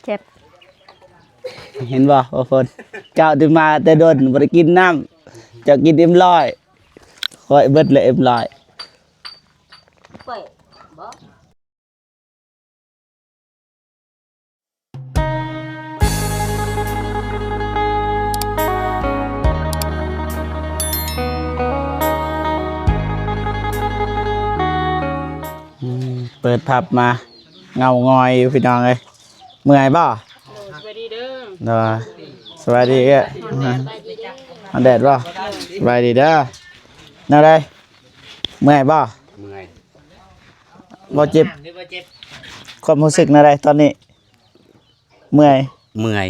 ເຈັບ ເຫັນບໍ່ ບໍ່ຝົນ? ເຈົ້າທີ່ມາແຕ່ດົນບໍ່ໄດ້ກິນນ້ຳ ເຈົ້າກິນເອັມຮ້ອຍ ຂ້ອຍເບິດແລ້ວເອັມຮ້ອຍ. ອືມ ເປີດພັບມາ ເງົາງອຍຢູ່ພີ່ນ້ອງເອີຍ. ເມື່ອຍບໍ່? ໂດຍ ສະບາຍດີເດີ. ໂດຍ ສະບາຍດີເອີຍ. ສະບາຍດີເດີ. ຮ້ອນແດດບໍ່? ສະບາຍດີເດີ. ແນວໃດ? ເມື່ອຍບໍ່? ເມື່ອຍ. ບໍ່ເຈັບ? ຄວາມຮູ້ສຶກແນວໃດຕອນນີ້? ເມື່ອຍ? ເມື່ອຍ.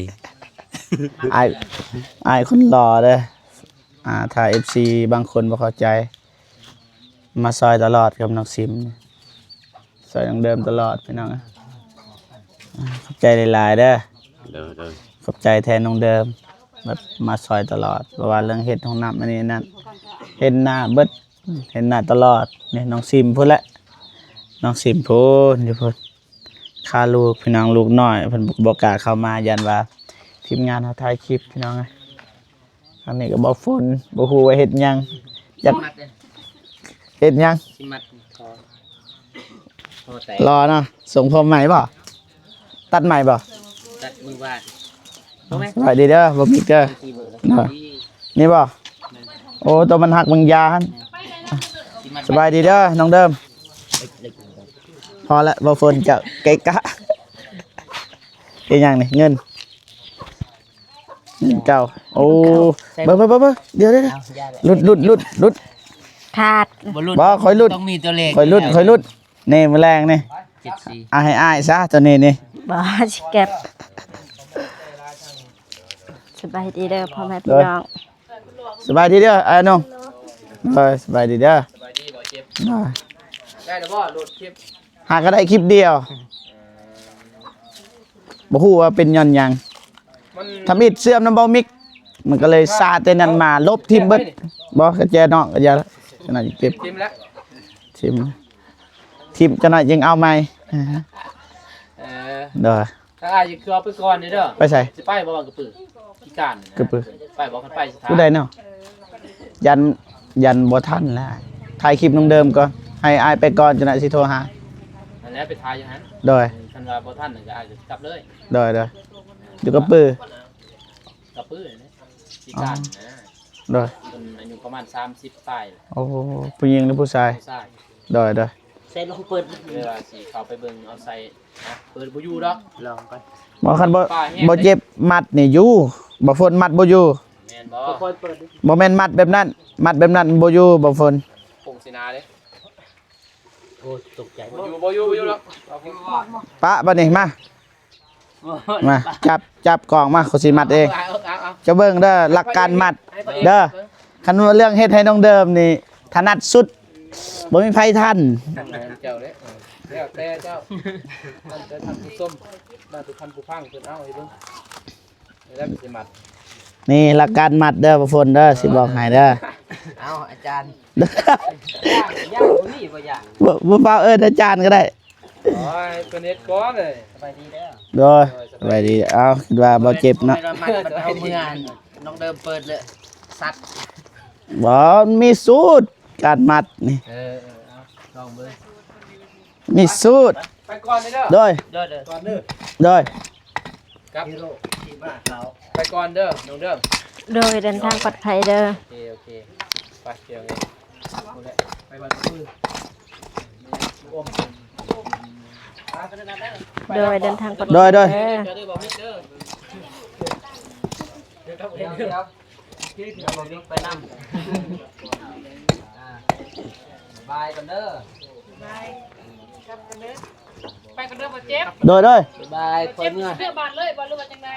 ອ້າຍ ອ້າຍຄົນຫຼໍ່ເດີ. ອາ ຖ້າເອັຟຊີບາງຄົນບໍ່ເຂົ້າໃຈ ມາຊ່ອຍຕະຫຼອດກັບນ້ອງຊິມ ຊ່ອຍນ້ອງເດີມຕະຫຼອດພີ່ນ້ອງ. ຂອບໃຈຫຼາຍໆເດີ. ໂດຍ ໂດຍ. ຂອບໃຈແທນນ້ອງເດີມ ແບບມາຊ່ອຍຕະຫຼອດ ບໍ່ວ່າເລື່ອງເຮັດຫ້ອງນ້ຳອັນນີ້ນັ້ນ ເຫັນໜ້າເບິດ ເຫັນໜ້າຕະຫຼອດ. ນີ້ນ້ອງຊິມພຸ້ນແຫຼະ ນ້ອງຊິມພຸ້ນ ຢູ່ພຸ້ນ ຄາລູກພີ່ນ້ອງ ລູກນ້ອຍເພິ່ນບໍ່ ບໍ່ກ້າເຂົ້າມາ ຢ້ານວ່າທີມງານເຮົາຖ່າຍຄລິບພີ່ນ້ອງເອີຍ. ອັນນີ້ກໍບໍ່ຝົນ ບໍ່ຮູ້ວ່າເຮັດຫຍັງ ຢາກ ຊິມັດເດ້ ເຮັດຫຍັງ? ຊິມັດຂໍ ຂໍແຕກ ຫຼໍ່ເນາະ. ຊົງຜົມໃໝ່ບໍ່? ຕັດໃໝ່ບໍ່? ຕັດມື້ວານ. ສະບາຍດີເດີ ບໍ່ມີເດີ. ນີ້ບໍ່? ໂອ້ ໂຕມັນຫັກບາງຢາຫັ້ນ. ສະບາຍດີເດີນ້ອງເດີມ. ພໍແລ້ວ ບໍ່ຝົນເຈົ້າເກະກະ. ເຮັດຫຍັງນີ້? ເງິນ ເຈົ້າ ໂອ້ ເບິ່ງ ເບິ່ງ ເບິ່ງ ເບິ່ງ ດຽວ ດຽວ ເອົາ ຢ່າແຫຼະ ຫຼຸດ ຫຼຸດ ຫຼຸດ ຫຼຸດ ຂາດ ບໍ່ຫຼຸດ ບໍ່ ຂ້ອຍຫຼຸດ ຕ້ອງມີຕົວເລກ ຂ້ອຍຫຼຸດ ຂ້ອຍຫຼຸດ ນີ້ ມື້ແລງນີ້ ເຈັດສີ່ ເອົາໃຫ້ອ້າຍຊະ ຕົວນີ້ນີ້ ບໍ່ ຊິເກັບ. ສະບາຍດີເດີພໍ່ແມ່ພີ່ນ້ອງ ສະບາຍດີເດີອ້າຍນ້ອງ ໂດຍ ສະບາຍດີເດີ ສະບາຍດີ ບໍ່ເຈັບ ໂດຍ ໄດ້ແລ້ວບໍ່ ລົດເຈັບ ຫາກໍໄດ້ຄລິບດຽວ ບໍ່ຮູ້ວ່າເປັນຍ້ອນຫຍັງ ມັນທຳອິດເຊື່ອມນຳເບົາມິກ ມັນກໍເລີຍຊາແຕ່ນັ້ນມາ ລົບຖິ້ມເບິດ ບໍ່ ກະແຈນອກ ກະຢ່າ ຈັ່ງນັ້ນເກັບ ຖິ້ມແລ້ວ ຖິ້ມ ຖິ້ມ ຈັກໜ້ອຍຈຶ່ງເອົາໃໝ່ ເອີ ໂດຍ ທາງອ້າຍຊິຄືເອົາໄປກ່ອນເດີ ໄປໃສ ຊິໄປບໍ່ວ່າກະປື ຂີ້ຄ້ານ ກະປື ໄປບໍ່ ຄັນໄປຊິຖາມ ຜູ້ໃດເນາະ ຢ້ານ ຢ້ານບໍ່ທັນແລ້ວ ຖ່າຍຄລິບນ້ອງເດີມກ່ອນ ໃຫ້ອ້າຍໄປກ່ອນ ຈັ່ງໃດຊິໂທຫາ ນັ້ນແຫຼະ ໄປຖ່າຍຢູ່ຫັ້ນ ໂດຍ ຄັນວ່າບໍ່ທັນກໍອ້າຍກໍກັບເລີຍ ໂດຍ ໂດຍ ຢູ່ກະປື ກະປືນີ້ ຂີ້ຄ້ານນະ ໂດຍ ເພິ່ນອາຍຸປະມານສາມສິບປາຍແຫຼະ ໂອ້ ຜູ້ຍິງຫຼືຜູ້ຊາຍ ຜູ້ຊາຍ ໂດຍ ໂດຍ ໃສ່ລອງເປີດ ເລີຍວ່າຊິເຂົ້າໄປເບິ່ງເອົາໃສ່ ນະ ເປີດບໍ່ຢູ່ດອກ ລອງກ່ອນ ບໍ່ ຄັນບໍ່ ບໍ່ເຈັບມັດນີ້ຢູ່ ບໍ່ຝົນມັດບໍ່ຢູ່ ແມ່ນບໍ່ ບໍ່ແມ່ນມັດແບບນັ້ນ ມັດແບບນັ້ນບໍ່ຢູ່ ບໍ່ຝົນ ໂປ່ງຊິນາເດ້ ໂອ້ ຕົກໃຈ ບໍ່ຢູ່ ບໍ່ຢູ່ ບໍ່ຢູ່ດອກ ປະບັດນີ້ ມາ ມາ ຈັບ ຈັບກ້ອງມາ ຂ້ອຍຊິມັດເອງ ເອົາ ເອົາ ເອົາ ເຈົ້າເບິ່ງເດີ ຫຼັກການມັດເດີ ຄັນວ່າເລື່ອງເຮັດໃຫ້ນ້ອງເດີມນີ້ຖະໜັດສຸດ ບໍ່ມີໃຜທັນ ແມ່ນເຈົ້າເດ້ ແລ້ວແຕ່ເຈົ້າ ແລ້ວແຕ່ທ່ານຜູ້ຊົມ ແລ້ວແຕ່ທ່ານຜູ້ຟັງເພິ່ນເອົາໃຫ້ເບິ່ງ ນີ້ແຫຼະມັນຊິມັດ ນີ້ຫຼັກການມັດເດີ ບໍ່ຝົນເດີ ຊິບອກໃຫ້ເດີ ເອົາອາຈານ ຢ້ານ ຢ້ານບໍ່ມີ ບໍ່ຢ້ານ ບໍ່ ບໍ່ຟ້າວເອີ້ນອາຈານກໍໄດ້ ໂອ້ຍ ເພິ່ນເຮັດກ່ອນເລີຍ ສະບາຍດີເດີ ໂດຍ ໂດຍ ສະບາຍດີ ສະບາຍດີ ເອົາ ຄິດວ່າບໍ່ເຈັບເນາະ ມັດ ມັດເອົາເມືອ ນ້ອງເດີມເປີດເລີຍ ສັດ ບໍ່ ມັນມີສູດການມັດນີ້ ເອີ ເອີ ເອົາ ລອງເບິ່ງ ມີສູດ ໄປກ່ອນເດີ ໂດຍ ໂດຍ ໂດຍ ກ່ອນເດີ ໂດຍ ກັບ ໄປກ່ອນເດີ ນ້ອງເດີ ໂດຍ ເດີນທາງປອດໄພເດີ ໂອເຄ ໂອເຄ ໄປ ໄປບ້ານ ໂດຍ ເດີນທາງປອດໄພ ໂດຍ ໂດຍ ເດີ ເດີ ເດີ ໄປນຳ ອ່າ ບາຍກ່ອນເດີ ບາຍ ກັບກັນເດີ ໄປກັນເດີ ບໍ່ເຈັບ ໂດຍ ໂດຍ ບາຍ ຂ້ອຍເມືອ ເມືອບ້ານເລີຍບໍ່ ຫຼືວ່າຈັ່ງໃດ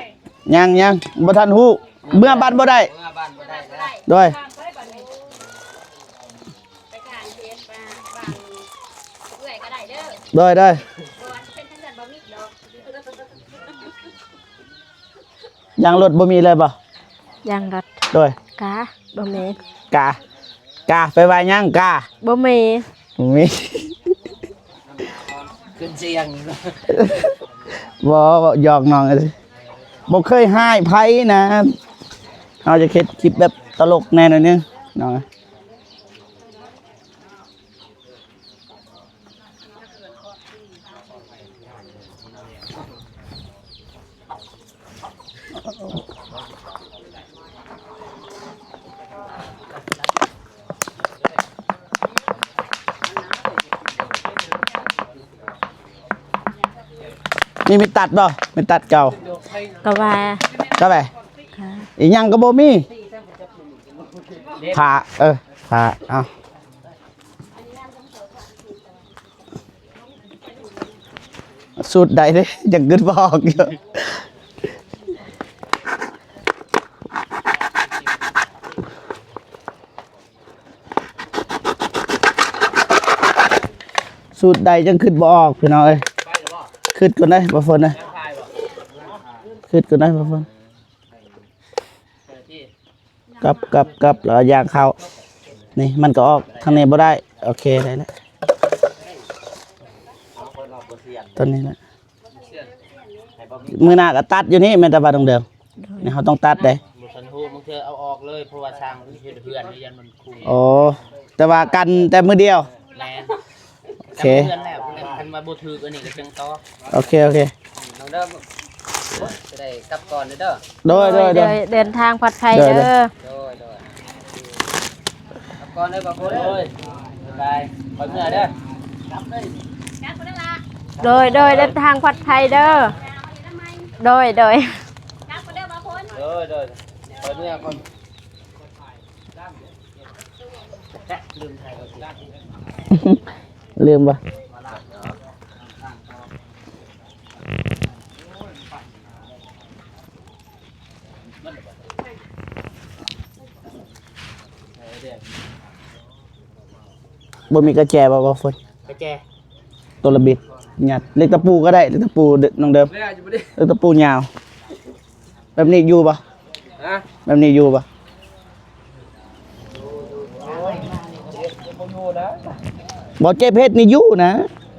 ຍັງ ຍັງ ບໍ່ທັນຮູ້ ເມືອບ້ານບໍ່ໄດ້ ເມືອບ້ານບໍ່ໄດ້ ໂດຍ ໄປການເຮັດບ້ານເອື້ອຍກໍໄດ້ເດີ ໂດຍ ໂດຍ ບໍ່ວ່າຊິເປັນທາງເຮືອນບໍ່ມີດອກ ຢາງລົດບໍ່ມີເລີຍບໍ່? ຢາງລົດ ໂດຍ ກາ ບໍ່ມີ ກາ ກາ ໄປວ່າຫຍັງ ກາ ບໍ່ມີ ບໍ່ມີ ຂຶ້ນສຽງ ບໍ່ ເວົ້າຢອກນ້ອງເອີຍ ບໍ່ເຄີຍຮ້າຍໃຜນະ. ເຮົາຈະເຮັດຄລິບແບບຕະຫຼົກແດ່ໜ້ອຍໜຶ່ງນ້ອງ. ມີ ມີດຕັດບໍ່? ມີດຕັດເກົ່າ ກະວ່າ ກະແບ ກະ ອີ່ຫຍັງກະບໍ່ມີ. ຜ້າ ເອີ ຜ້າ ເອົາ. ສູດໃດເດ້ ຍັງຄິດບໍ່ອອກຢູ່. ສູດໃດຍັງຄິດບໍ່ອອກ ພີ່ນ້ອງເອີຍ. ຄິດກ່ອນເດ້ ບໍ່ຝົນເດີ ຄິດກ່ອນເດ້ ບໍ່ຝົນ. ກັບ ກັບ ກັບ ແລ້ວກໍຍ່າງເຂົ້າ ນີ້ມັນກໍອອກທາງນີ້ບໍ່ໄດ້. ໂອເຄ ໄດ້ແລ້ວ ຕົວນີ້ແຫຼະ. ມື້ໜ້າກໍຕັດຢູ່ນີ້ ແມ່ນແຕ່ວ່າດອງເດີມ ນີ້ເຮົາຕ້ອງຕັດເດ້. ບໍ່ທັນຮູ້ ບາງເທື່ອເອົາອອກເລີຍ ເພາະວ່າຊ່າງເຮັດເຮືອນ ຢ້ານມັນຄຸງ. ອໍ ແຕ່ວ່າກັນແຕ່ມື້ດຽວ ແມ່ນ. ໂອເຄ ເຮືອນແລ້ວ ຄັນວ່າບໍ່ຖືກອັນນີ້ກໍຈັ່ງຕໍ່. ໂອເຄ ໂອເຄ ນ້ອງເດີ ຈະໄດ້ກັບກ່ອນເດີ. ໂດຍ ໂດຍ ໂດຍ ເດີ ເດີນທາງປອດໄພເດີ. ໂດຍ ໂດຍ ໂດຍ ກັບກ່ອນເດີ ບາໂກເດີ. ບາຍບາຍ ຂ້ອຍເມືອເດີ. ໂດຍ ໂດຍ ເດີນທາງປອດໄພເດີ. ໂດຍ ໂດຍ ໂດຍ ໂດຍ ຂ້ອຍເມືອກ່ອນ. ລືມບໍ່? ບໍ່ມີກະແຈບໍ່ ບໍ່ຝົນ? ກະແຈ ຕົວລະບິດ ຍັດ ເຫຼັກຕະປູກໍໄດ້ ເຫຼັກຕະປູ ນ້ອງເດີມ ເຫຼັກຕະປູຍາວ. ແບບນີ້ຢູ່ບໍ່? ຮະ? ແບບນີ້ຢູ່ບໍ່? ບໍ່ເຈັບເຮັດນີ້ຢູ່ນະ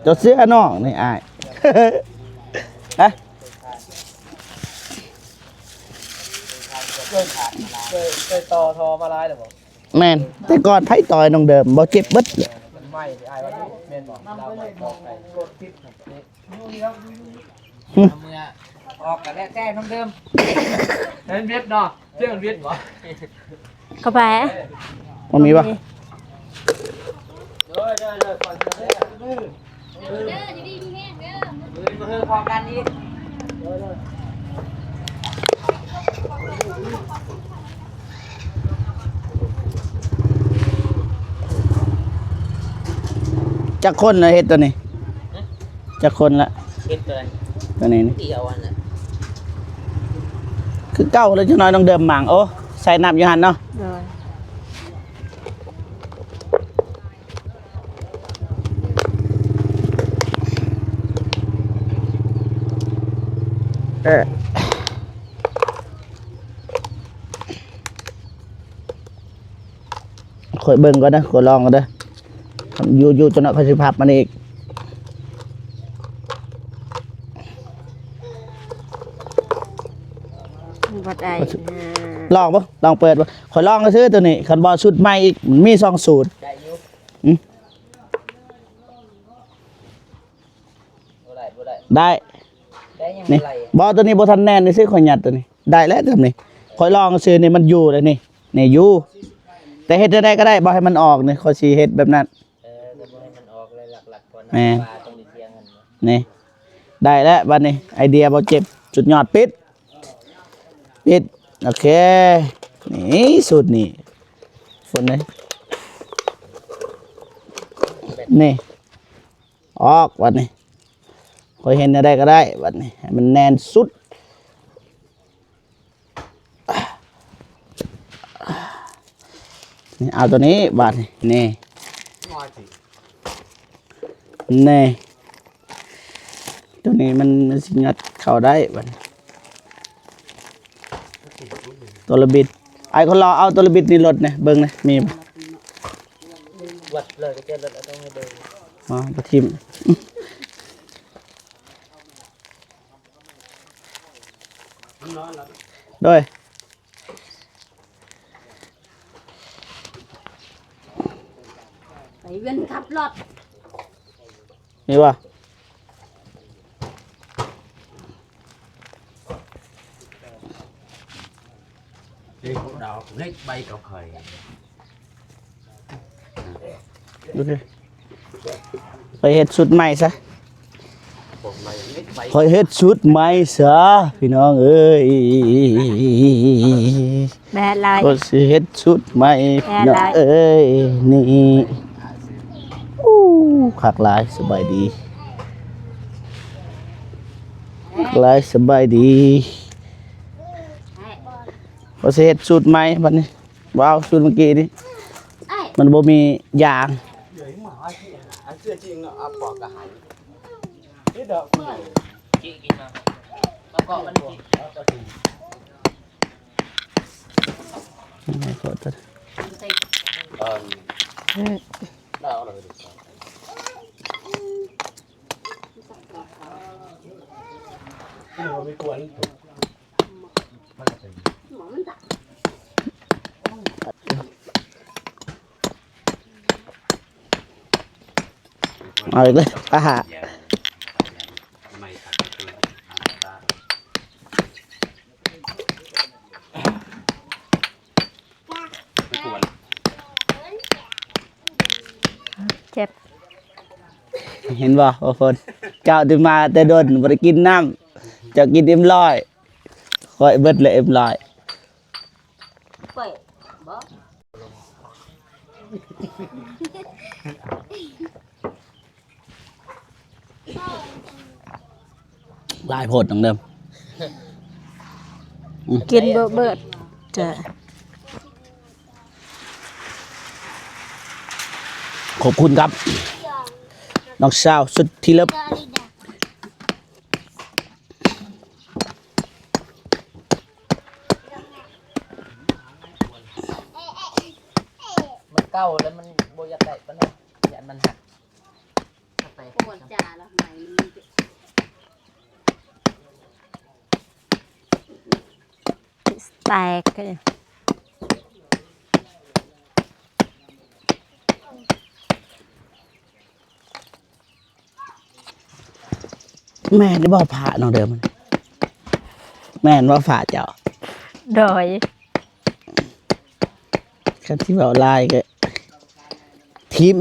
ເຈົ້າເຊື່ອນ້ອງນີ້ອ້າຍ. ຮະ? ເຄີຍ ເຄີຍຕໍ່ທໍ່ມາຫຼາຍແລ້ວບໍ່? ແມ່ນ ແຕ່ກ່ອນໃຜຕໍ່ນ້ອງເດີມ ບໍ່ເຈັບເບິດ. ມັນໄໝ້ ອ້າຍວ່າຢູ່ ແມ່ນບໍ່? ລາວໄໝ້ ບໍ່ໄປ ເອົາເມືອອອກກໍແລ້ວແຕ່ນ້ອງເດີມ. ເຫັນເວັດເນາະ ເຈົ້າເຫັນເວັດບໍ່? ເຂົ້າໄປ ມັນມີບໍ່? ໂດຍ ໂດຍ ໂດຍ ເດີ ຢູ່ດີມີແຮງເດີ ມື້ອື່ນມາເຮີພໍ້ກັນອີກ. ຈັກຄົນລະເຮັດຕົວນີ້? ຮະ? ຈັກຄົນລະ? ເຮັດຕົວໃດ? ຕົວນີ້ນີ້ ດຽວອັນລະ ຄືເກົ່າເລີຍ. ຈັກໜ້ອຍນ້ອງເດີມໝັ່ງ ໂອ້ ໃສ່ນ້ຳຢູ່ຫັ້ນເນາະ. ໂດຍ ເອີ ຂ້ອຍເບິ່ງກ່ອນເດີ ຂ້ອຍລອງກ່ອນເດີ ຄັນຢູ່ ຢູ່ ຈັກໜ້ອຍຂ້ອຍຊິພັບມັນອີກ. ບໍ່ໄດ້ ລອງເບິ່ງ ລອງເປີດເບິ່ງ ຂ້ອຍລອງຊື່ໆ ຕົວນີ້. ຄັນບໍ່ຊຸດໃໝ່ອີກ ມັນມີສອງຊຸດ ໄດ້ຢູ່ ອື ບໍ່ໄດ້ ບໍ່ໄດ້ ໄດ້ ໄດ້ຍັງ ນີ້ ບໍ່ໄດ້ ບໍ່ ຕົວນີ້ບໍ່ທັນແໜ້ນຊື່ໆ ຂ້ອຍຍັດຕົວນີ້ ໄດ້ແລ້ວ ສ່ຳນີ້ ຂ້ອຍລອງຊື່ໆ ນີ້ມັນຢູ່ແລ້ວນີ້ ນີ້ຢູ່ ແຕ່ເຮັດແນວໃດກໍໄດ້ ບໍ່ໃຫ້ມັນອອກນີ້ ຂ້ອຍຊິເຮັດແບບນັ້ນ. ເອີ ກໍບໍ່ໃຫ້ມັນອອກເລີຍ ຫຼັກໆ ກ່ອນ ແມ່ນ ປາຕ້ອງໄດ້ທຽງກັນເນາະ. ນີ້ ໄດ້ແລ້ວບັດນີ້ ໄອເດຍບໍ່ເຈັບ ສຸດຍອດ ປິດ ປິດ ໂອເຄ ນີ້ ສູດນີ້ ຝົນເອີຍ ນີ້ ອອກບັດນີ້ ຂ້ອຍເຮັດແນວໃດກໍໄດ້ບັດນີ້ ໃຫ້ມັນແໜ້ນສຸດ. ນີ້ ເອົາຕົວນີ້ບາດນີ້ ນີ້ ນີ້ ຕົວນີ້ມັນ ມັນຊິຍັດເຂົ້າໄດ້ບັດນີ້ ຕົວລະບິດ ອ້າຍຄົນຫຼໍ່ ເອົາຕົວລະບິດໃນລົດແດ່ ເບິ່ງແດ່ ມີບໍ່? ວັດເລີຍ ໄປເກັບລົດ ເອົາຕົງໃຫ້ເບິ່ງ ອໍ ບໍ່ຖິ້ມ. ໂດຍ ໄປວຽນຂັບລົດ ມີບໍ່? ເຮັດດອກເລັກໃບກໍຄ່ອຍ ໂອເຄ ໄປເຮັດຊຸດໃໝ່ຊະ ຂ້ອຍເຮັດຊຸດໃໝ່ຊະ ພີ່ນ້ອງເອີຍ ແບບຫຼາຍ ຂ້ອຍຊິເຮັດຊຸດໃໝ່ ແບບຫຼາຍ ພີ່ນ້ອງເອີຍ ນີ້ ໂອ້ ຄັກຫຼາຍ ສະບາຍດີ ຄັກຫຼາຍ ສະບາຍດີ ຂ້ອຍຊິເຮັດຊຸດໃໝ່ບັດນີ້ ບໍ່ເອົາຊຸດມື້ກີ້ນີ້ ມັນບໍ່ມີຢາງ. ເອົາອີກເລີຍ ອາຫາ ເຈັບ ເຫັນບໍ່ ບໍ່ຝົນ ເຈົ້າຕື່ນມາແຕ່ດົນ ບໍ່ໄດ້ກິນນ້ຳ ເຈົ້າກິນເອັມຮ້ອຍ ຂ້ອຍເບິດແລ້ວເອັມຮ້ອຍ ຂ້ອຍບໍ່ ຫຼາຍໂພດນ້ອງເດີມ ກິນບໍ່ເບິດ ຈ້ະ ຂອບຄຸນຄັບ ນ້ອງສາວສຸດທີ່ເລີບ ມັນເກົ່າແລ້ວມັນບໍ່ຢາກໄດ້ປານໃດ ຢ້ານມັນຫັກ ແຕກ ແມ່ນບໍ່ພະນ້ອງເດີມ ແມ່ນບໍ່ພະເຈົ້າ ໂດຍ ຄັນຊິເວົ້າຫຼາຍກໍຖິ້ມ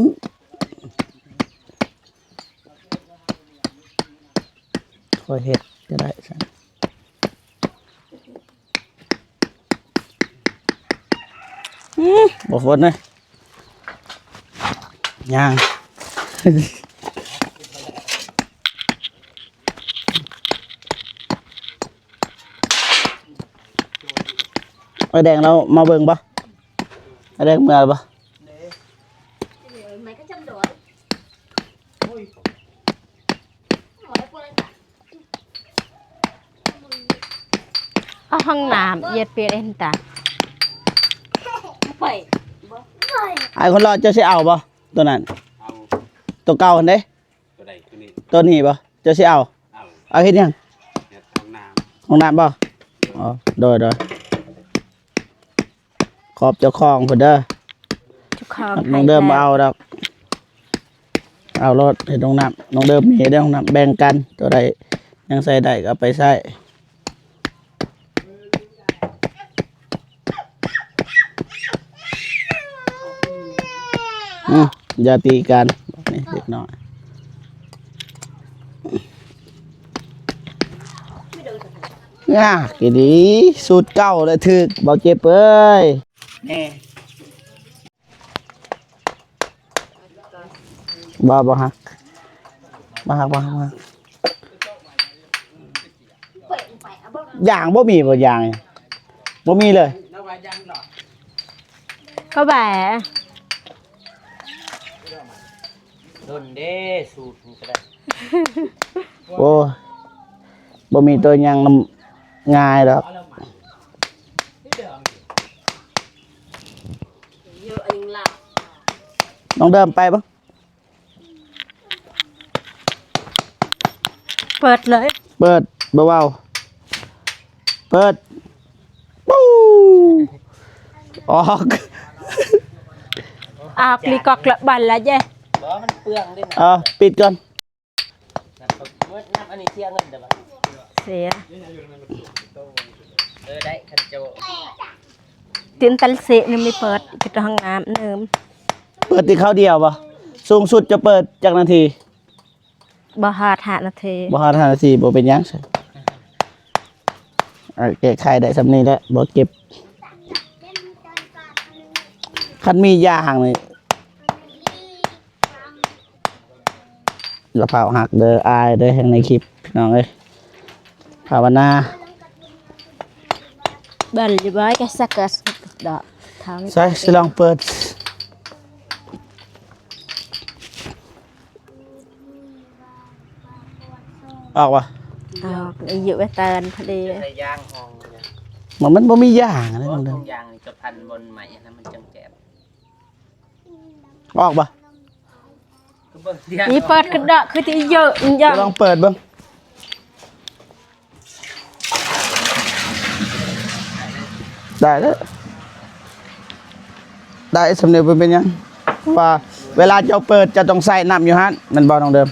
ຂ້ອຍເຮັດກໍໄດ້ຊັ້ນ ອື ບໍ່ຝົນເອີຍ ຍ່າງ ອ້າຍແດງລາວມາເບິ່ງບໍ່? ອ້າຍແດງເມືອແລ້ວບໍ່? ເອົາຫ້ອງນ້ຳ ເຢັດປຽກເອັນຕາ ໄປ ອ້າຍຄົນຫຼໍ່ ເຈົ້າຊິເອົາບໍ່? ໂຕນັ້ນ ເອົາ ໂຕເກົ່າຫັ້ນເດ້ ໂຕໃດ? ໂຕນີ້ ໂຕນີ້ບໍ່? ເຈົ້າຊິເອົາ? ເອົາ ເອົາເຮັດຫຍັງ? ເຮັດຫ້ອງນ້ຳ ຫ້ອງນ້ຳບໍ່? ອໍ ໂດຍ ໂດຍ ຂອບເຈົ້າຂອງເພິ່ນເດີ ເຈົ້າຂອງ ນ້ອງເດີມບໍ່ເອົາດອກ ເອົາໂລດ ເຮັດຫ້ອງນ້ຳ ນ້ອງເດີມມີເຮັດຫ້ອງນ້ຳ ແບ່ງກັນ ໂຕໃດຍັງໃຊ້ໄດ້ກໍເອົາໄປໃຊ້ ອື ຢ່າຕີກັນ ນີ້ເດັກນ້ອຍ ອ່າ ກິນດີ ສູດເກົ່າແຫຼະ ຖືກ ເບົາເຈັບເອີຍ ແນ່ ບໍ່ ບໍ່ຫັກ ບໍ່ຫັກ ບໍ່ຫັກ ບໍ່ຫັກ ຢາງບໍ່ມີບໍ່? ຢາງບໍ່ມີເລີຍ ເຂົ້າໄປ ດົນເດ້ ສູດນີ້ກໍໄດ້ ໂອ້ຍ ບໍ່ມີຕົວຫຍັງນຳງ່າຍດອກ ນ້ອງເດີມໄປບໍ່? ເປີດເລີຍ ເປີດ ບໍ່ເວົ້າ ເປີດ ປູ້ ອອກ ອອກລີກອກລະບັນລະເຈ້. ບໍ່ ມັນເປືອງເດ້ນະ. ເອົາ ປິດກ່ອນ. ເງິນນຳ ອັນນີ້ເສຍເງິນເດີ້ບາດ. ເສຍ. ເອີ ໄດ້ ຄັນເຈົ້າ ຕື່ນຕັນເສະນີ້ມີເປີດ ຄືຫ້ອງນ້ຳເນີມ. ເປີດແຕ່ຄາວດຽວບໍ່? ສູງສຸດຈະເປີດຈັກນາທີ? ບໍ່ຮອດຫ້ານາທີ. ບໍ່ຮອດຫ້ານາທີ ບໍ່ເປັນຫຍັງ. ເອີ ແກ້ໄຂໄດ້ສ່ຳນີ້ແຫຼະ ບໍ່ເຈັບ. ຄັນມີຢາງນີ້ ລະເຜົາຮັກເດີ້ ອາຍເດີ້ ແຮ່ງໃນຄລິບ ພີ່ນ້ອງເອີຍ. ພາວະນາ ບັນລະບາຍກະສັກກະດອກທາງ. ໃສ່ ຊິລອງເປີດ. ອອກບໍ່? ອອກ ອາຍຸໄປເຕີນພໍດີ. ມັນ ມັນບໍ່ມີຢາງນະ. ບໍ່ ທຸງຢາງນີ້ຈະພັນບ່ອນໄມ້ຫັ້ນນະ ມັນຈັ່ງແຈບ. ອອກບໍ່? ນີ້ເປີດຂຶ້ນເດາະ ຄືທີ່ເຢີະ ຢາງ ລອງເປີດເບິ່ງ. ໄດ້ແລ້ວ ໄດ້ສ່ຳນີ້ບໍ່ເປັນຫຍັງ. ເພາະວ່າເວລາເຈົ້າເປີດ ເຈົ້າຕ້ອງໃສ່ນ້ຳຢູ່ຫັ້ນ ແມ່ນບໍ່ນ້ອງເດີມ?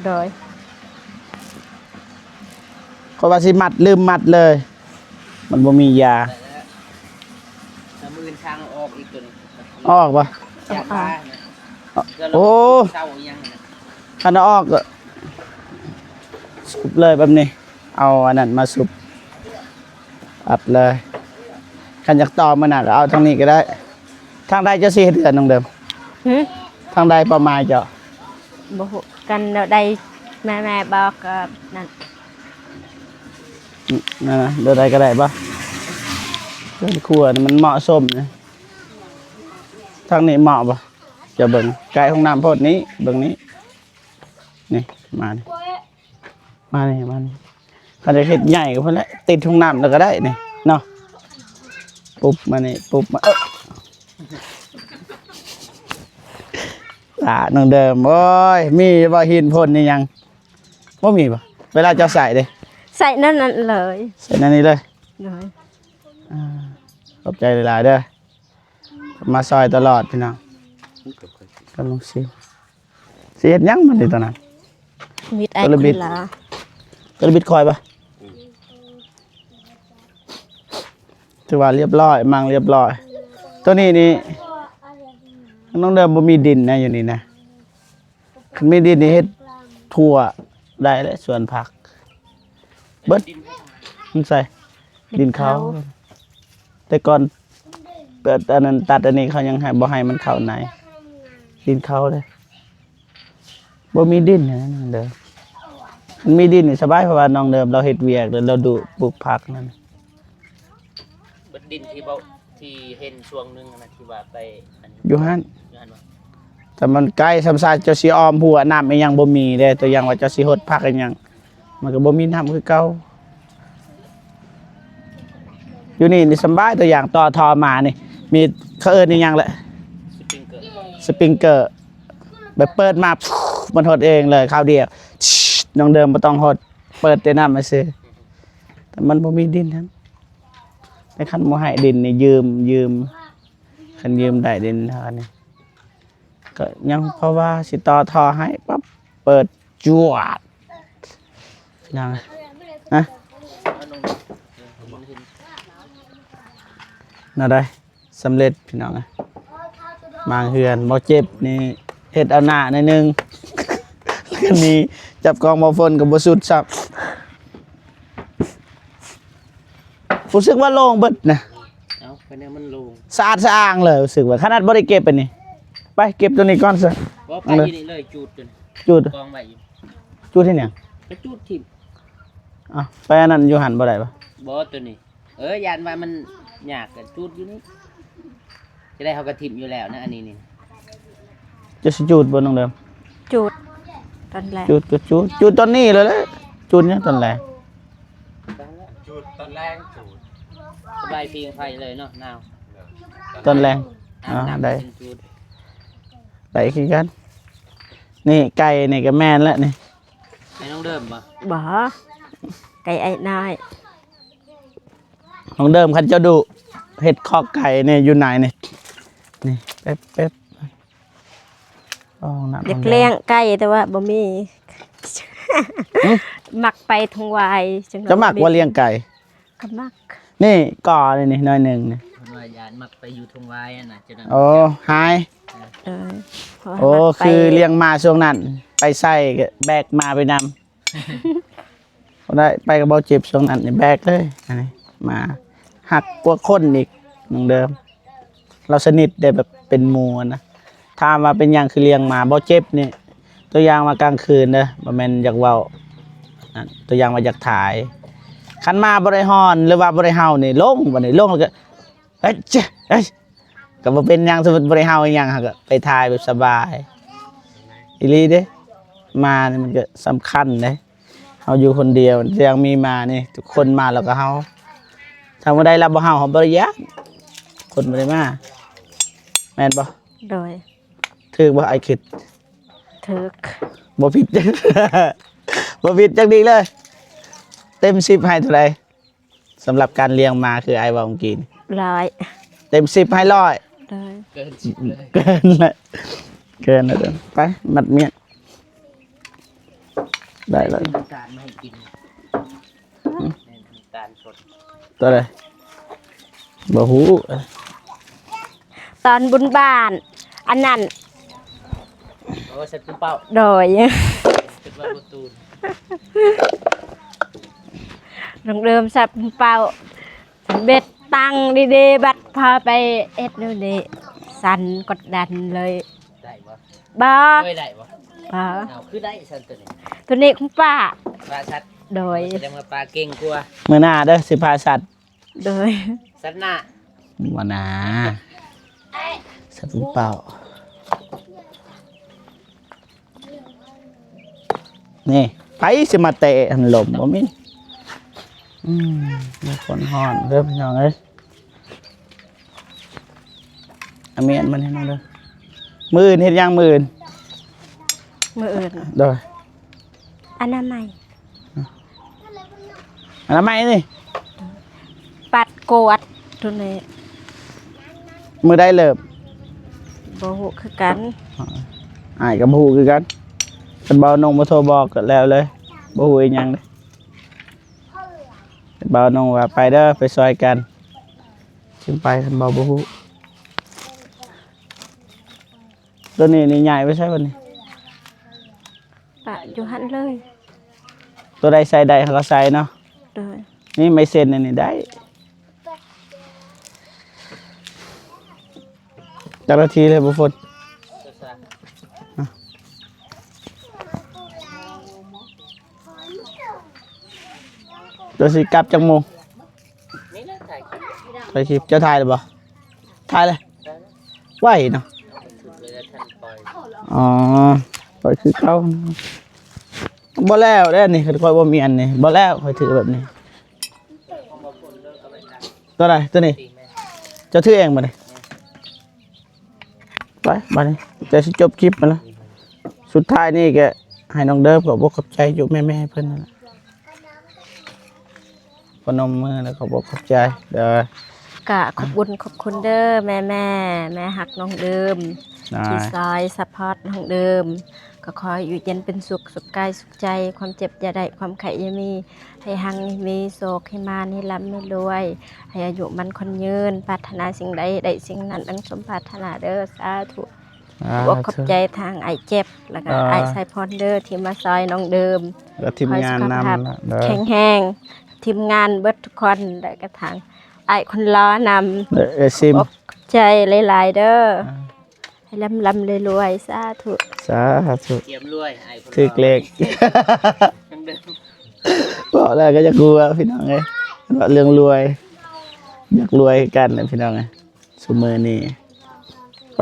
ໂດຍ. ເພາະວ່າຊິມັດ ລືມມັດເລີຍ ມັນບໍ່ມີຢາ. ມື້ອື່ນຊ່າງເອົາອອກອີກຕົວນີ້. ອອກບໍ່? ອອກ. ໂອ້ ຄັນເອົາອອກກະສຸບເລີຍແບບນີ້. ເອົາອັນນັ້ນມາສຸບ ອັດເລີຍ. ຄັນຢາກຕໍ່ມື້ໜ້າກະເອົາທາງນີ້ກະໄດ້. ທາງໃດເຈົ້າຊິເຮັດເຮືອນນ້ອງເດີມ? ຫື? ທາງໃດເປົ້າໝາຍເຈົ້າ? ບໍ່ຮູ້ ຄັນແນວໃດແມ່ໆບອກກະນັ້ນ. ນັ້ນນະ ແນວໃດກະໄດ້ບໍ່? ເຮືອນຄົວນີ້ມັນເໝາະສົມນະ. ທາງນີ້ເໝາະບໍ່? ຈະເບິ່ງ ໃກ້ຫ້ອງນ້ຳໂພດນີ້ ເບິ່ງນີ້ ນີ້ ມານີ້ ມານີ້ ມານີ້. ຄັນຈະເຮັດໃຫຍ່ກະພຸ້ນແຫຼະ ຕິດຫ້ອງນ້ຳແລ້ວກະໄດ້ນີ້ເນາະ. ປຸບມານີ້ ປຸບມາ ເອີ ອ່າ ນ້ອງເດີມ ໂອ້ຍ ມີບໍ່ຫີນພົ່ນອີ່ຫຍັງ? ບໍ່ມີບໍ່? ເວລາເຈົ້າໃສ່ເດ້ ໃສ່ແນວນັ້ນເລີຍ. ໃສ່ແນວນີ້ເລີຍ. ໂດຍ. ອ່າ ຂອບໃຈຫຼາຍໆເດີ້ ມາຊ່ອຍຕະຫຼອດພີ່ນ້ອງ. ກຳລັງຊິ ຊິເຮັດຫຍັງມັນນີ້ຕອນນັ້ນ? ມິດໄອ ໂຕລະບິດ ໂຕລະບິດຄ່ອຍປະ? ຖືວ່າລຽບຮ້ອຍ ມັ່ງລຽບຮ້ອຍ. ໂຕນີ້ນີ້ ນ້ອງເດີມບໍ່ມີດິນນະ ຢູ່ນີ້ນະ. ຄັນມີດິນນີ້ເຮັດທົ່ວໄດ້ແຫຼະ ສວນຜັກເບິດ. ມັນໃສ່ດິນເຂົ້າ ແຕ່ກ່ອນ ອັນນັ້ນ ຕັດອັນນີ້ ເຂົາຍັງໃຫ້ ບໍ່ໃຫ້ມັນເຂົ້າໃນ ດິນເຂົ້າເດ້. ບໍ່ມີດິນຫັ້ນນະນ້ອງເດີມ. ຄັນມີດິນນີ້ສະບາຍ ເພາະວ່ານ້ອງເດີມລາວເຮັດວຽກ ແລ້ວລາວດຸປູກຜັກນັ້ນ. ເບິດດິນທີ່ເວົ້າ ທີ່ເຫັນຊ່ວງໜຶ່ງຫັ້ນນະ ທີ່ວ່າໄປອັນ ຢູ່ຫັ້ນ ຢູ່ຫັ້ນບໍ່? ແຕ່ມັນໄກ ສ່ຳຊາເຈົ້າຊິອ້ອມຫົວ ນ້ຳອີ່ຫຍັງບໍ່ມີເດ້. ຕົວຢ່າງວ່າເຈົ້າຊິຫົດຜັກອີ່ຫຍັງ ມັນກະບໍ່ມີນ້ຳຄືເກົ່າ. ຢູ່ນີ້ນີ້ສະບາຍ ຕົວຢ່າງຕໍ່ທໍ່ມານີ້ ມີ ເຂົາເອີ້ນອີ່ຫຍັງແຫຼະ ສະປຣິງເກີ ສະປຣິງເກີ ແບບເປີດມາ ມັນຫົດເອງເລີຍຄາວດຽວ. ນ້ອງເດີມບໍ່ຕ້ອງຫົດ ເປີດແຕ່ນ້ຳຊື່ ແຕ່ມັນບໍ່ມີດິນຫັ້ນ. ແຕ່ຄັນບໍ່ໃຫ້ດິນນີ້ຢືມ ຢືມ ຄັນຢືມໄດ້ດິນເຮົານີ້ ກະຍັງພໍວ່າຊິຕໍ່ທໍ່ໃຫ້ ປັບ ເປີດ ຈວດ ພີ່ນ້ອງ. ຮະ ແນວໃດ? ສຳເລັດພີ່ນ້ອງ. ມາງເຮືອນບໍ່ເຈັບນີ້ ເຮັດເອົາໜ້າໜ້ອຍໜຶ່ງ ແລ້ວກະໜີ. ຈັບກ້ອງບໍ່ຝົນກະບໍ່ສຸດຊ້ຳ. ຮູ້ສຶກວ່າໂລ່ງເບິດນະ. ເອົ້າ ກະແນວມັນໂລ່ງ ສະອາດສະອ້າງເລີຍ. ຮູ້ສຶກວ່າຂະໜາດບໍ່ໄດ້ເກັບອັນນີ້. ໄປເກັບໂຕນີ້ກ່ອນຊະ. ບໍ່ ໄປຢູ່ນີ້ເລີຍ ຈູດໂຕນີ້ ຈູດ ກອງໄວ້ຢູ່. ຈູດເຮັດຫຍັງ? ກະຈູດຖິ້ມ. ເອົ້າ ໄປອັນນັ້ນຢູ່ຫັ້ນບໍ່ໄດ້ບໍ່? ບໍ່ ໂຕນີ້ ເອີ ຢ້ານວ່າມັນຍາກກະຈູດຢູ່ນີ້. ຈະໄດ້ເຮົາກະຖິ້ມຢູ່ແລ້ວນະ ອັນນີ້ນີ້. ເຈົ້າຊິຈູດບໍ່ນ້ອງເດີມ? ຈູດຕອນແລງ. ຈູດກະຈູດ ຈູດຕອນນີ້ເລີຍແຫຼະ. ຈູດຫຍັງຕອນແລງ? ຈູດຕອນແລງ ຈູດ ສະບາຍຜິງໄຟເລີຍເນາະ ໜາວ ຕອນແລງ. ອາບນ້ຳ ໄດ້ຈູດ ໄດ້ຄືກັນ. ນີ້ໄກ່ນີ້ກະແມ່ນແຫຼະນີ້. ໄກ່ນ້ອງເດີມບໍ່? ບໍ່ ໄກ່ອ້າຍນ້ອຍ. ຂອງເດີມ ຄັນເຈົ້າດຸເຮັດຄອກໄກ່ນີ້ຢູ່ໃນນີ້ ນີ້ ແປັບໆ ອອກນ້ຳ ຢາກລ້ຽງໄກ່ ແຕ່ວ່າບໍ່ມີ ຫຶ? ມັກໄປທົ່ງວາຍ ເຈົ້າມັກບໍ່ລ້ຽງໄກ່? ກໍມັກ ນີ້ກໍນີ້ ໜ້ອຍໜຶ່ງນີ້ ເພິ່ນວ່າຢ້ານມັກໄປຢູ່ທົ່ງວາຍຫັ້ນນະ ເຈົ້ານັ້ນ ໂອ້ ຫາຍ ເອີ ເພາະວ່າ ໂອ້ ມັກໄປ ຄືລ້ຽງໝາຊ່ວງນັ້ນ ໄປໃສກໍແບກໝາໄປນຳ ບໍ່ໄດ້ໄປກັບເບົາເຈັບ ຊ່ວງນັ້ນນີ້ແບກເລີຍ ອັນນີ້ໝາຮັກກວ່າຄົນອີກ ນ້ອງເດີມ ລາວສະໜິດໄດ້ແບບເປັນໝູ່ຫັ້ນນະ. ຖາມວ່າເປັນຫຍັງຄືລ້ຽງໝາບໍ່ເຈັບນີ້ ຕົວຢ່າງວ່າກາງຄືນເດີ ບໍ່ແມ່ນຢາກເວົ້າ ຕົວຢ່າງວ່າຢາກຖ່າຍ ຄັນໝາບໍ່ໄດ້ຮ້ອນ ຫຼືວ່າບໍ່ໄດ້ເຫົ່ານີ້ ລົງ ບັດນີ້ລົງແລ້ວກໍ ເອີຍ ເຈ້ຍ ເອີຍ ກໍບໍ່ເປັນຫຍັງ. ສົມມຸດບໍ່ໄດ້ເຫົ່າອີ່ຫຍັງ ເຮົາກໍໄປຖ່າຍແບບສະບາຍ ອີ່ຫຼີເດ້. ໝານີ້ມັນກໍສຳຄັນເດ້ ເຮົາຢູ່ຄົນດຽວ ແຕ່ຍັງມີໝານີ້ ທຸກຄົນມາແລ້ວກໍເຫົ່າ. ຖ້າມື້ໃດລາວບໍ່ເຫົ່າ ເຮົາບໍ່ໄດ້ຢ້ານ ຄົນບໍ່ໄດ້ມາ ແມ່ນບໍ່? ໂດຍ ຖືກບໍ່ອ້າຍຄິດ? ຖືກ ບໍ່ຜິດ ບໍ່ຜິດຈັກດີ້ເລີຍ. ເຕັມສິບໃຫ້ເທົ່າໃດ? ສຳລັບການລ້ຽງໝາ ຄືອ້າຍເວົ້າເມື່ອກີ້ນີ້ ຮ້ອຍ ເຕັມສິບໃຫ້ຮ້ອຍ ໂດຍ ເກີນສິບເລີຍ ເກີນແລ້ວ ເກີນແລ້ວເດີ. ໄປ ມັດມ້ຽນ ໄດ້ແລ້ວ ນ້ຳຕານມາໃຫ້ກິນ ນ້ຳຕານສົດ ຕົວໃດ? ບໍ່ຮູ້ ຕອນບຸນບ້ານ ອັນນັ້ນ ໂອ້ ສັດປຸ້ມເປົ້າ ໂດຍ ຄິດວ່າບໍ່ຕູນ ນ້ອງເດີມສັດປຸ້ມເປົ້າ ເບັດຕັ້ງດີໆ ບັດພໍໄປເຮັດແນວນີ້ ສັ່ນ ກົດດັນເລີຍ ໄດ້ບໍ່? ບໍ່ ເຄີຍໄດ້ບໍ່? ບໍ່ ເອົາ ຄືໄດ້ຊັ້ນໂຕນີ້ ໂຕນີ້ຂອງປ້າ ປາສັດ ໂດຍ ສະແດງວ່າປ້າເກັ່ງກວ່າ ມື້ໜ້າເດີ ຊິພາສັດ ໂດຍ ສັດໜ້າ ບໍ່ນາ ສັດປຸ້ມເປົ້າ ນີ້ ໃຜຊິມາແຕະຫັ້ນ ລົມບໍ່ມີ ອືມ ມີຄົນຮ້ອນເດີພີ່ນ້ອງເອີຍ. ອາ ມີອັນມັນໃຫ້ນ້ອງເດີ ມື້ອື່ນເຮັດຫຍັງ? ມື້ອື່ນ ມື້ອື່ນ ໂດຍ ອະນາໄມ ອະນາໄມນີ້ ປັດກວາດໂຕນີ້ ມື້ໃດເລີ່ມ? ບໍ່ຮູ້ຄືກັນ ອ້າຍກໍບໍ່ຮູ້ຄືກັນ ຄັນບໍ່ນ້ອງມາໂທບອກກໍແລ້ວເລີຍ ບໍ່ຮູ້ອີ່ຫຍັງເດ້. ບ່າວນ້ອງວ່າໄປເດີ ໄປຊ່ອຍກັນ ຈຶ່ງໄປ ຄັນບໍ່ ບໍ່ຮູ້. ຕົວນີ້ນີ້ຍ້າຍໄປໃສບັດນີ້? ປະຢູ່ຫັ້ນເລີຍ ຕົວໃດໃສ່ໄດ້ເຮົາກໍໃສ່ເນາະ. ໂດຍ ນີ້ໄມ້ເສັ້ນອັນນີ້ໄດ້ ຈັກນາທີແລ້ວບໍ່ຝົນ? ເຈົ້າຊິກັບຈັກໂມງ? ນີ້ແຫຼະ ຖ່າຍຄລິບ ເຈົ້າຖ່າຍແລ້ວບໍ່? ຖ່າຍເລີຍ ໄວເນາະ. ອໍ ຂ້ອຍຄືເກົ່າ ບໍ່ແລ້ວເດ້ນີ້ ຂ້ອຍບໍ່ມີອັນນີ້ ບໍ່ແລ້ວ ຂ້ອຍຖືແບບນີ້. ຕົວໃດ? ຕົວນີ້ ເຈົ້າຖືເອງບັດນີ້. ໄປ ບັດນີ້ ຈະຊິຈົບຄລິບຫັ້ນລະ ສຸດທ້າຍນີ້ກະໃຫ້ນ້ອງເດີມຂອບອົກຂອບໃຈຢູ່ແມ່ໆເພິ່ນຫັ້ນລະ ພະນົມມືແລ້ວຂອບອົກຂອບໃຈເດີ. ກະຂອບບຸນຂອບຄຸນເດີແມ່ໆ ແມ່ຮັກນ້ອງເດີມ ທີ່ຊ່ອຍຊັບພອດນ້ອງເດີມ ກໍຂໍໃຫ້ຢູ່ເຢັນເປັນສຸກ ສຸກກາຍສຸກໃຈ ຄວາມເຈັບຢ່າໄດ້ ຄວາມໄຂ້ຢ່າມີ ໃຫ້ຮັ່ງໃຫ້ມີ ໂຊກໃຫ້ໝານ ໃຫ້ລ່ຳໃຫ້ລວຍ ໃຫ້ອາຍຸໝັ້ນຂວັນຍືນ ປາດຖະໜາສິ່ງໃດໄດ້ສິ່ງນັ້ນ ດັ່ງສົມປາດຖະໜາເດີ ສາທຸ. ສາທຸ ຂອບອົກຂອບໃຈທາງອ້າຍເຈັບ ແລ້ວກໍອ້າຍສາຍພອນເດີ ທີ່ມາຊ່ອຍນ້ອງເດີມ ແລ້ວທີມງານນຳ ແຂງແຮງ ທີມງານເບິດທຸກຄົນ ແລ້ວກໍທາງອ້າຍຄົນຫຼໍ່ນຳ ເອີ ເອີ ຊິມ ຂອບໃຈຫຼາຍໆເດີ. ໃຫ້ລ່ຳໆລວຍໆ ສາທຸ ສາທຸ. ກຽມລວຍ ອ້າຍຄົນຫຼໍ່ ຖືກເລກ ເວົ້າແລ້ວກໍຢາກຫົວ ພີ່ນ້ອງເອີຍ ເວົ້າເລື່ອງລວຍ ຢາກລວຍຄືກັນແຫຼະ ພີ່ນ້ອງເອີຍ ຊຸມື້ນີ້. ໄປ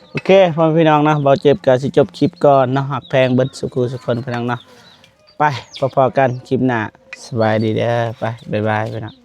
ໂອເຄ ພໍ່ແມ່ພີ່ນ້ອງເນາະ ເບົາເຈັບກໍຊິຈົບຄລິບກ່ອນເນາະ ຮັກແພງເບິດສູ່ຄູ່ສູ່ຄົນ ພີ່ນ້ອງເນາະ. ໄປ ພໍ້ໆກັນຄລິບໜ້າ ສະບາຍດີເດີ ໄປ ບາຍບາຍ ພີ່ນ້ອງ.